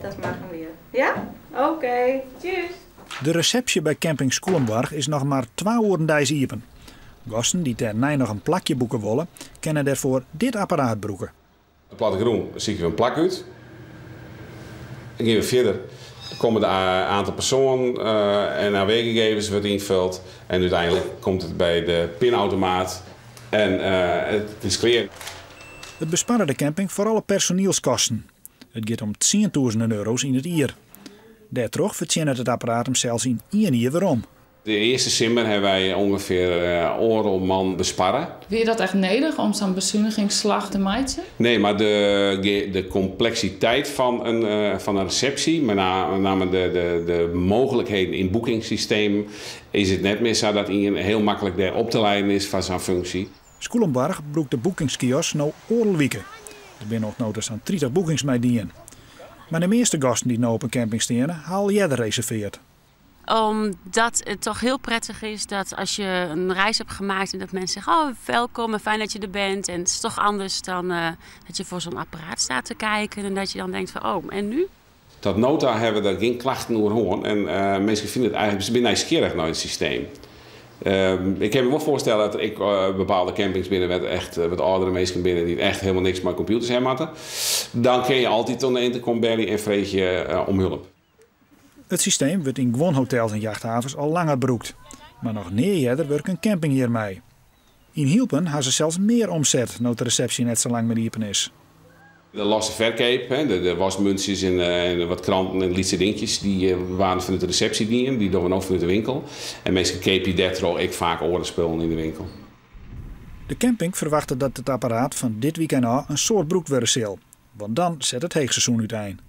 Dat machen wir. Ja? Oké, tjus! De resepsje by camping Skûlenboarch is noch mar twa oeren deis iepen. Gasten dy't dêrnei noch in plakje boeke wolle, kinne dêrfoar dit apparaat brûke. De plattegrûn sykje we in plak út. Dan gean we fierder. Der komme de aantal persoanen en AW-gegevens wurdt ynfuld en úteinlik komt it by de pinautomaat en it is klear. It besparret de camping foaral op personielskosten. It giet om tsientûzenen euro's yn it jier. Dêrtroch fertsjinnet it apparaat himsels yn ien jier werom. De earste simmer hawwe wy ûngefear oardel man besparre. Wie dat echt nedich om sa'n besunigingsslach te meitsjen? Nee, mar de kompleksiteit fan in resepsje, mei name de mooglikheden yn boekingssystemen, is it net mear sa dat ien hiel maklik dêr op te leiden is foar sa'n funksje. Skûlenboarch brûkt de boekingskiosk no oardel wike. Der binne oant no ta sa'n 30 boekings mei dien. Mar de measte gasten dy't no op 'e camping steane, ha al earder reserveard. Omdat het toch heel prettig is dat als je een reis hebt gemaakt en dat mensen zeggen: "Oh, welkom en fijn dat je er bent." En het is toch anders dan dat je voor zo'n apparaat staat te kijken en dat je dan denkt van: "Oh, en nu?" Tot no ta hawwe we der gjin klachten oer hân en minsken fine it eigentlik, se binne nijsgjirrich nei it systeem. Ik kin my wol foarstelle dat der ek bepaalde campings binne wêr't echt wat âldere minsken binne dy't echt hielendal niks mei kompjûters ha moatte. Dan kinne je altyd oan de intercom belje en freegje om help. It systeem wurdt yn guon hotels en jachthavens al langer brûkt, mar noch nea earder wurke in camping hjir mei. Yn Hylpen ha se sels mear omset no't de resepsje net sa lang mear iepen is. De losse ferkeap, de waskmuntsjes en wat kranten en lytse dinkjes, dy waarden fanút de resepsje dien. Dy dogge we no fanút de winkel. En minsken keapje dêrtroch ek faak oare spullen yn de winkel. De camping ferwachtet dat it apparaat fan dit wykein ôf in soad brûkt wurde sil, want dan set it heechseizoen útein.